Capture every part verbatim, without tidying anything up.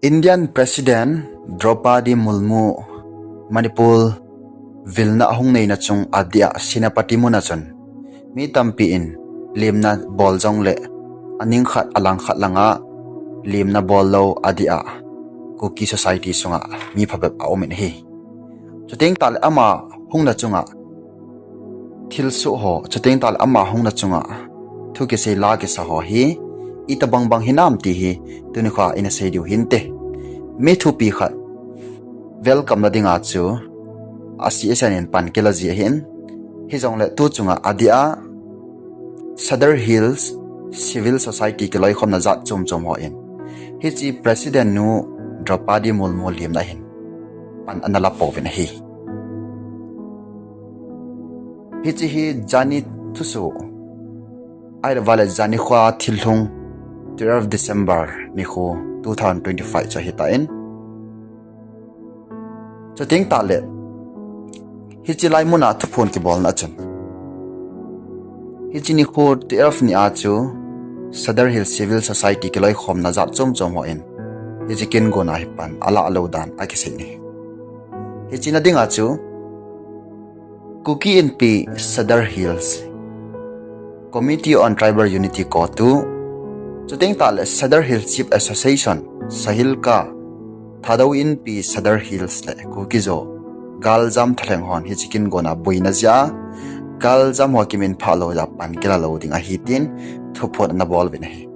Indian President Draupadi Murmu Manipur vilna ahung neina chung adia Senapati muna chun mi tampi in lemna bol jongle aning khat alang khat langa lemna bol lou adia Kuki society sunga mi phabep aumin ahi. Chuteng tahle ama hungna chunga thilsoh ho, chuteng tahle ama hungna chunga thu kisei la kisa ho hi itobang bang hinam ti hi tunikhoa ina sei diu hinte. Mi thupi khat welcome na dinga chu a C S N in pan kila ji ahin, hijongle tu chunga adia Sadar Hills Civil Society kiloikhomna jat chom chom ho in hiche President nu Draupadi Murmu lemna hin pan ana la pouvin ahi. Hiche hi jani thusoh, ahilouvale jani khoa thilhung twelve December nikho two thousand twenty-five chu ahitan. Chuteng tahle hiche lai muna thuphon kibolna chun hiche nikho twelve nia chu Sadar Hills Civil Society kiloikhomna jat chom chom ho in hiche kin gona hi pan ala lou dan akisei ahi. Hiche na dinga chu Kuki Inpi Sadar Hills, Committee on Tribal Unity, CoTU, chuteng tahle Sadar Hills Chief Association, SAHILCA, Thadou Inpi Sadar Hills le Kuki-Zo galjam thalheng hon hiche kin gona boina jeh a galjam ho kiminphah lou jeh a pan kila lou ding ahi tin thuphon ana bol uvin ahi.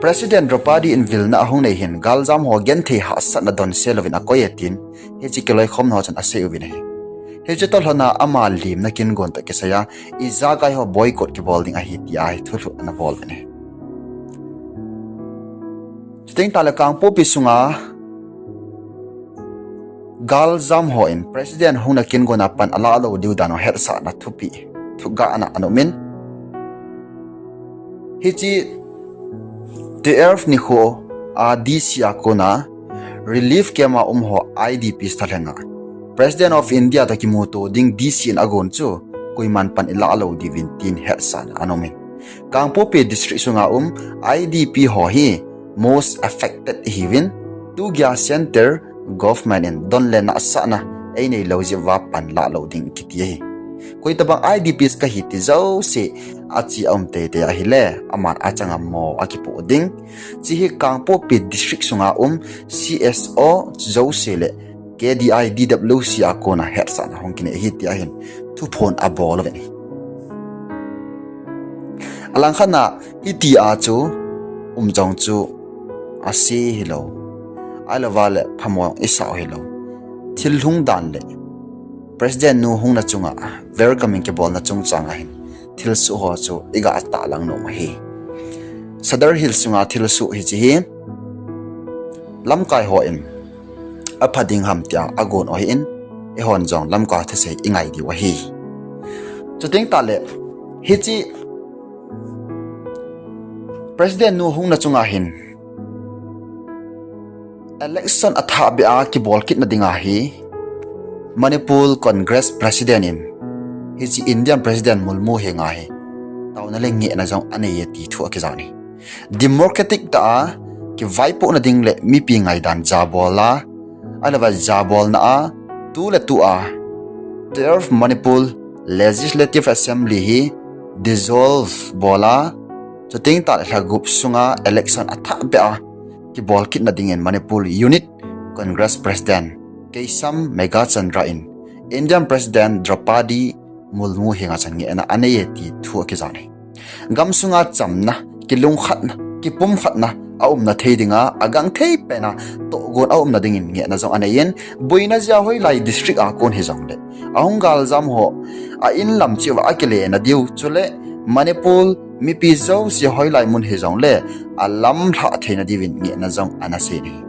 President Draupadi in vilna ahung nei hin galjam ho genthei hahsatna donse louvin akoi e tin hiche kiloikhomna ho chun asei uvin ahi. Hiche toh lhona ama lemna kin gon toh kisaiya ijakai ho boycott kibol ding ahi tia hi thulhuh ana bol uvin ahi. Chuteng tahle Kangpokpi sunga galjam ho in President hungna kin gona pan ala lou diu dan ho hetsahna thupi, thugahna ana umin. Hiche twelve nikho a D C a kona relief camp a um ho I D Ps thalhenga President of India toh kimuto ding D C in agon chu koiman pan ila lou diuvin tin hetsahna ana umin. Kangpokpi District sunga um I D P ho hi most affected ihiuvin, tugeiya Centre Government in don le nahsahna einei lou jeh uva pan la lou ding kiti ahi. Koitobang I D Ps kahi ti jouse ache aum teitei ahile aman achanga mo akipoh ding. Hiche hi Kangpokpi District sunga um C S O jouse le K D I D W C a kona hetsahna hung kinei ahi tia hin thuphon abol uvin ahi. Alangkhatna itia chu um jong chu ase hilou, ahilouvale phamo isah hilou, thilhung dan le President nu hungna chunga welcoming kibolna chungchanga hin thilsoh ho chu iga tahlang nom ahi. Sadar Hills sunga thilsoh hiche hi lamkai ho in apha ding ham tia agon u ahin, eihon jong lamkai thusei ingai diu ahi. Chuteng tahle hiche President nu hungna chunga hin election athahbeh a kibol kitna dinga hi Manipur Congress President in hiche Indian President Murmu henga hi taona le ngehna jong anei e ti thu akijan ahi. Democratic tah a kivaipohna ding le mipi ngaidan jabola, ahilouva jabolna a tuletua twelve Manipur Legislative Assembly hi dissolve bola, chuteng tahle lha gup sunga election athahbeh a kibol kitna dingin Manipur Unit Congress President Keisham Meghachandra in Indian President Draupadi Murmu henga chun ngehna anei e ti thu akijan ahi. Gamsunga chamna, kilungkhatna, kipumkhatna aumna thei dinga agangthei pena tohgon aumna dingin ngehna jong aneiyin, boina jeh a hoilai district a kon hijongle ahung galjam ho a inlam cheh uva akilena diu, chule Manipur mipi jouse hoilai mun hijongle alamlhah theina diuvin ngehna jong anasei ahi.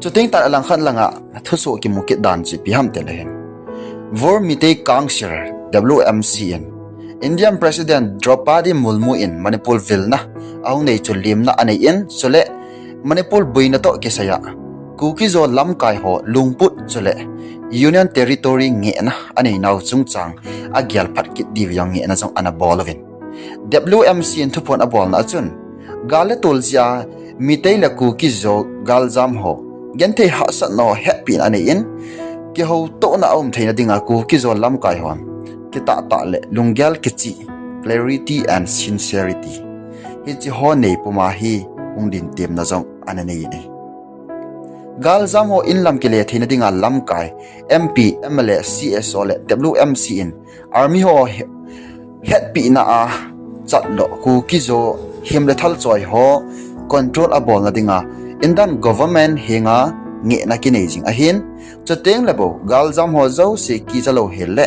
Chuteng tahle alangkhat langa thusoh kimu kit dan chu ipi ham tile hin, Bru Meitei Council, W M C in Indian President Draupadi Murmu in Manipur vilna ahung nei chu lemna aneiyin, chule Manipur boina toh kisaiya Kuki-Zo lamkai ho lungput chule Union Territory ngehna aneinau chungchang agelphat kit diu jong ngehna jong anabol uvin, W M C in thuphon abolna a chun gal le tol jeh a Meitei le Kuki-Zo galjam ho genthei hahsatna ho hetpina anei in, kihoutohna aum theina dinga Kuki-Zo lamkai hon kitahtah le lunggel kichih, clarity and sincerity, hiche ho neipuma hi hung dintemna jong ana nei in ahi. Galjam ho inlam kile theina dinga lamkai, M P, M L A, C S O le W M C in army ho he-, hetpina a chatdoh Kuki-Zo him le thal choi ho control abolna dinga Indian government henga ngehna kinei jing ahin, chuteng le bou galjam ho jouse kicha louhel le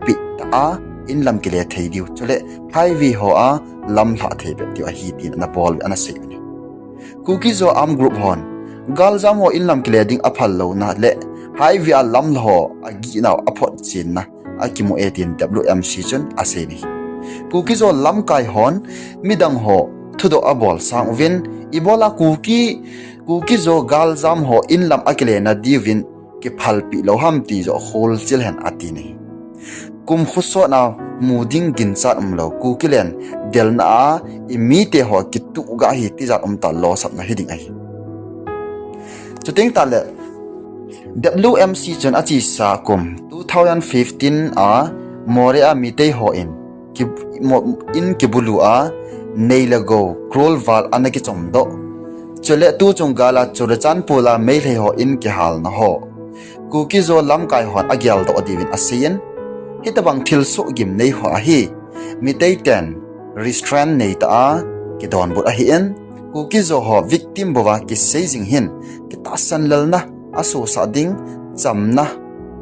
peh tah a inlam kile thei diu, chule highway ho a lamlhah thei bep diu ahi tin ana bol, ana sei u ahi. Kuki-Zo armed group hon galjam ho inlam kile ding aphal louna le highway a lamlha ho agihnau aphotchenna akimu e tin W M C chun asei in ahi. Kuki-Zo lamkai hon midang ho thudoh abol sang uvin, ibola Kuki, Kuki-Zo galjam ho inlam akilena diuvin kiphalpeh lou ham ti joh holchil hen ati in ahi. Kum khosotna mu ding ginchat umlou, Kukiland delna a imite ho kituh ga hi tijat umtah losapna hiding ahi. Chuteng tahle W M C chun achesa kum two thousand fifteen a Moreh a Meitei ho in ki-, mo-, in kibulu a nei le gou, cruel val ana kichomdoh, chule tuchung gal a Churachandpur a Meitei ho in kihalna ho Kuki-Zo lamkai hon ageldoh diuvin asei in, hitobang thilsoh gimnei ho ahi Meitei ten restraint neitah a kidonbut ahin, Kuki-Zo ho victim bouva kisei jing hin kitahsan lelna asosah ding, chamna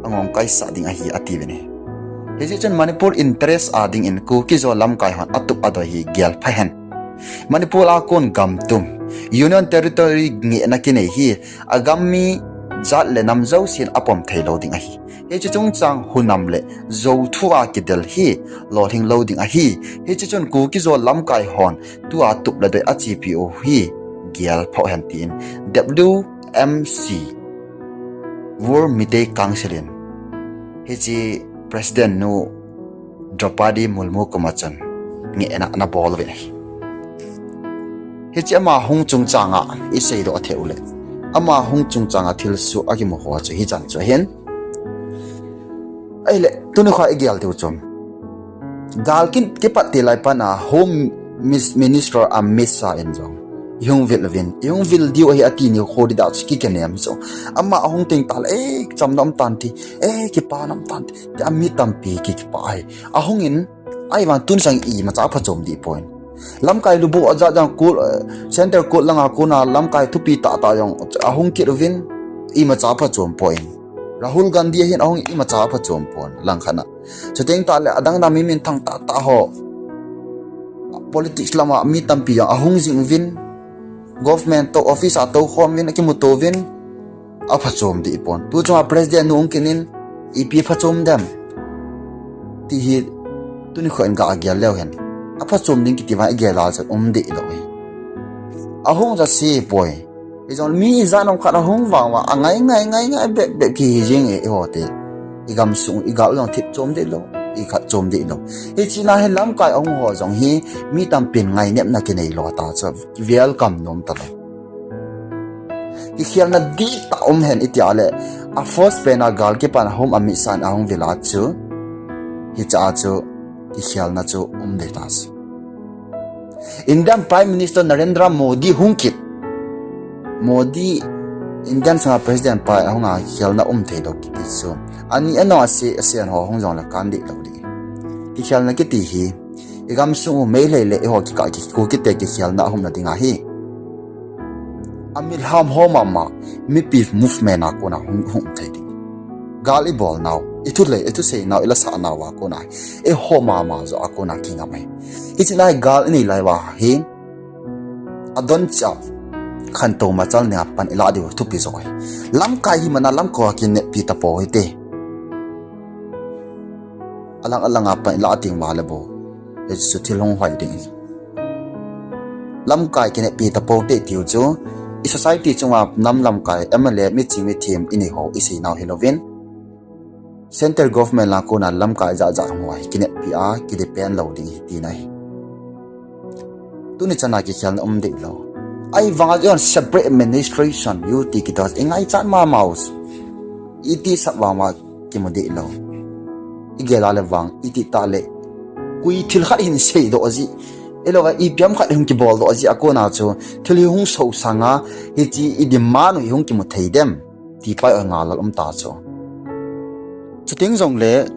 angong kaisah ding ahi atiuvin ahi. Hijeh chun Manipur interest a dingin Kuki-Zo lamkai hon atup adoi hi gelpha hen. Manipur a kon gamtum, Union Territory ngehna kinei hi agam mi jat le nam jousen apom theilou ding ahi. Hiche chungchang hunam le jou thu a kidel hi lolhing lou ding ahi. Hiche chun Kuki-Zo lamkai hon tua tup le doi achepi u hi gelpha hen tin W M C, World Meitei Council in hiche President nu Droupadi Murmu koma chun ngehna ana bol uvin ahi. Hiche ama hung chungchanga iseidoh thei u le, ama hung chungchanga thilsoh akimu ho chu hichan chu ahin. Ahile, tuni kho igel diu chu, gal kin kipat til lai pana Home Mis-, Minister Amit Shah in jong ihung vil uvin, ihung vil diu ahi ati nikho ding da chu kikenem chu, ama ahung teng tahle, eh, chamna um tante, eh, kipana um tante ti, ami tampi ki, kipah ahi. Ahung in, ahivang tun sang imacha aphachom deh poi. Lamkai lubuh ajat jat kul, eh, Centre Court langa kona lamkai thupi tahtah jong ahung kit uvin, imacha aphachom poi. Rahul Gandhi ahin ahung, imacha aphachom pon langkhat a. Chuteng tahle adang dang mi minthang tahtah ho, politics lama mi tampi jong ahung jing uvin, government toh office a toukhom uvin, akimuto uvin, aphachom deh pon. Tuchunga President nu hung kit in, ipi phachom dem ti hi tuni kho in ga gel leu hen, aphachom ding kiti vang igel a chu um deh lou hi. Ahung jase poi. Hijong mi ijat ham khat ahung vang uva angai ngai ngai ngai bep bep kihi jeng e, eiho te. Igamsung igal jong thip chom deh lou, ikhat chom deh lou. Hiche na hi lamkai ahung ho jong hi mi tampin ngainepna kinei lou ta chu, kivel kam nom talou. Kikhelna dihtah um hen iti a le, a first pen a gal kipan a Home Amit Shah in ahung vil a chu, hiche a chu kikhelna chu um deh ta chu. Indian Prime Minister Narendra Modi hung kit, Modi Indian sunga President pa ahung a kikhelna um thei lou kiti chu, ani anung a se, asen ho hung jong le kan deh lou ding. Kikhelna kiti hi igamsung u Meitei le eiho kikah ki, Kukite kikhelna ahung na ding ahi. Amilham ho mama, mipi movement a kona hung, hung thei ding. Gal ibol nau, ithu le, ithusei nau, ilasah nau a kona, eiho mama joh a kona kingam ahi. Hiche na hi gal inei lai uva hi, adon cha, khantou machal nia pan ilah diu thupi joh ahi. Lamkai hi mana lamkai kineppi tapou hite. Alang alang a pan ilah ding uva le bou, hiche chu thil hung hoi ding. Lamkai kineppi tapou te tiu chu, i society chunga nam lamkai, M L A, miching mithem inei ho isei nau hilouvin, Central Government lang kona lamkai jat jat hung uva hi kineppi a, kidepend lou ding hi tina ahi. Tuni chana kikhelna um deh lou. Ahivanga chu separate administration, U T kiti chu ingaichat mama u chu. Iti sap vang ma kimu deh lou. Igel a le vang, iti ta le. Koi thil khat hin seidoh ji. Ilou a ipi ham khat hung kiboldoh ji a kona chu. Thil hi hung sosang a, hiche i demand u hi hung kimu thei dem. Ti pai o ngal um ta chu. Chuteng jongle,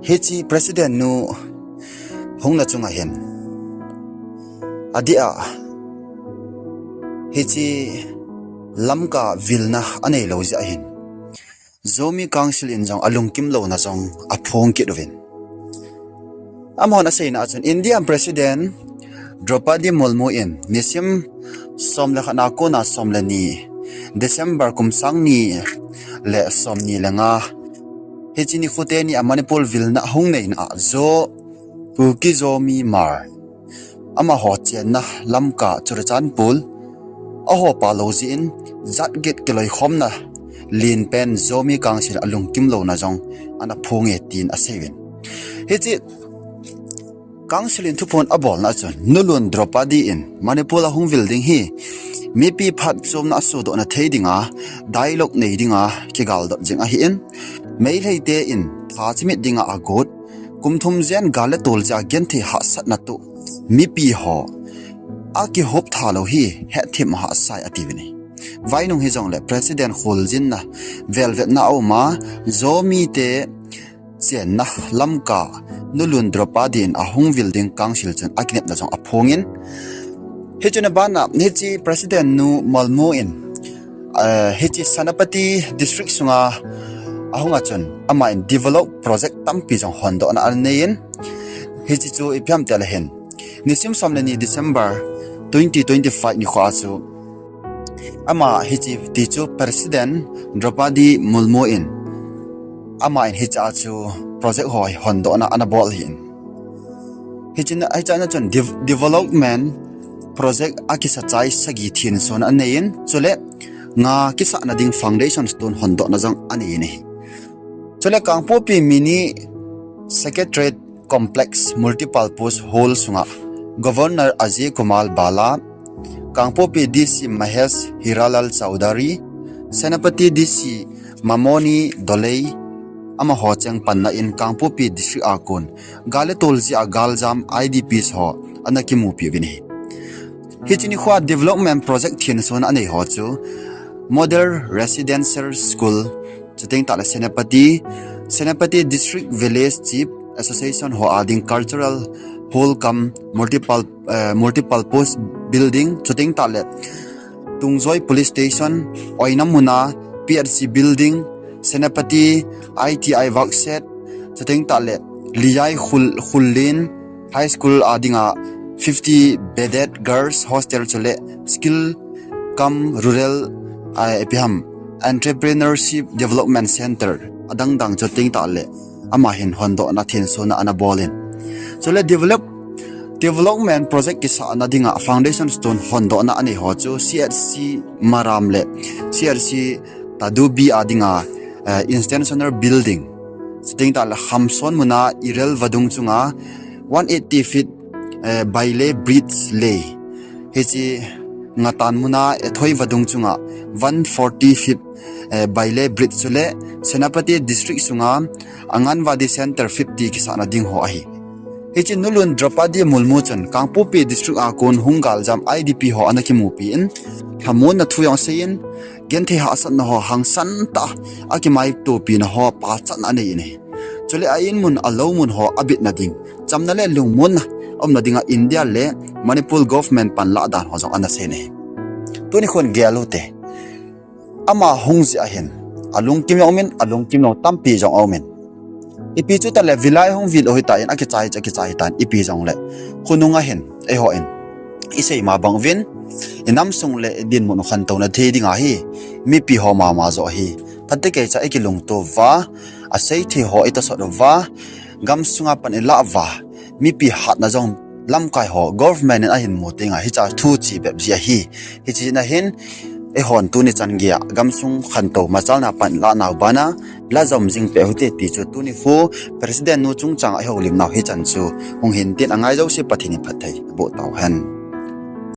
hiche president nu hungna chunga hin. Adeh a, hiche Lamka vilna anei lou jeh a hin. Zomi Council in jong alungkim louna jong aphong kit uvin. Amahon aseina a chun Indian President Draupadi Murmu in nisim som le khat na kona som le ni December kum sang ni le som ni le nga hiche nikho teni a Manipur vilna hung neina a Zo, Kuki Zomi Hmar amaho chenna Lamka Churachandpur aho pa lou jeh in jat get kiloikhomna len pen Zomi Council alungkim louna jong ana phong e tin aseiuvin. Hiche Council in thuphon abolna chun Nulun Draupadi in Manipur a hung vil ding hi mipi phatchomna asodohna thei dinga dialogue nei dinga kigaldot jing ahin, Meitei te in tha chimit dinga agot, kum thum jen gal le tol jeh a genthei hahsatna toh mipi ho akihop tha lou hi hetthem hahsa e atiuvin ahi. Vainung hijongle President kholjinna velvetna aum a, Zomi te chenna Lamka Nulun Draupadi in ahung vil ding Council chun akinepna jong aphongin. Hichun abana hiche President nu Murmu in, eh, hiche Senapati District sunga ahunga chun ama in develop project tampi jong hondohna anei in. Hiche chu ipi ham tile hin, nisim som le ni December twenty twenty-five nikho a chu ama hiche ti chu President Draupadi Murmu in ama in hiche a chu project ho hondohna ana bol ahin. Hiche a chun development project akisa chai sagi thensona anei in, chule nga kisahna ding foundation stone hondohna jong anei in ahi. Chule Kangpokpi Mini Secretariat Complex Multipurpose Hall sunga Governor Ajay Kumar Bhalla, Kangpokpi D C Mahesh Hiralal Chowdhury, Senapati D C Mamoni Doley, amaho cheng panna in Kangpokpi District a kon gal le tol jeh a galjam I D Ps ho ana kimupi uvin ahi. Hiche nikho a development project thensona anei ho chu Model Residential School, chuteng tahle Senapati, Senapati District Village Chief Association ho a ding Cultural Hall cum multiple, eh, multiple purpose building, chuteng tahle Tungjoy Police Station, Oinam muna P H C building, Senapati I T I workshop, chuteng tahle Liyai Khul-, Khullin High School a dinga fifty bedded girls hostel chule skill cum rural, ah, ipi ham, entrepreneurship development center adang dang chuteng tahle ama hin hondohna thensona ana bol in. Chule develop, development project kisahna dinga foundation stone hondohna anei ho chu C H C Maram le C H C Tadubi a dinga, eh, institutional building. Chuteng tahle Khamson muna Irel vadung chunga one eighty feet, eh, Baile Bridge lei. Hiche Ngatan muna Ethoi vadung chunga one forty feet, eh, Baile Bridge chule Senapati District sunga Anganwadi Center fifty kisahna ding ho ahi. Hiche Nulun Draupadi Murmu chun Kangpokpi District a kon hung galjam I D P ho ana kimupi in, lhamonna thu jong asei in, genthei hahsatna ho hangsan tah a akimaitopina ho pachatna anei in ahi. Chule a in mun a lou mun ho abitna ding, chamna le lungmonna aumna dinga India le Manipur government panlah dan ho jong ana sei in ahi. Tuni khun gel u te. Ama hung jeh a hin alungkim jong umin, alungkim lou tampi jong aumin. Ipi chu tale vilai hung vil u hitan, akichai chu akichai hitan, ipi jongle khonung a hin eihon isei ma bang uvin, inam sung le idinmun u khantouna thei dinga hi mipi ho mama joh hi phatecha ikilungto uva, asei thei ho itasot uva, gamsunga pan ilah uva, mipi hatna jong lamkai ho government in ahin mu tenga hiche thu chi bep jeh ahi. Hiche jeh a hin eihon tuni chan geiya gamsung khantou machalna pan ilah nau bana la jom jing peh u hite ti chu tuni khu President nu chungchang a ihoulimnau hichan chu hung hin tin, angai jouse Pathen in phatthei boh tauhen.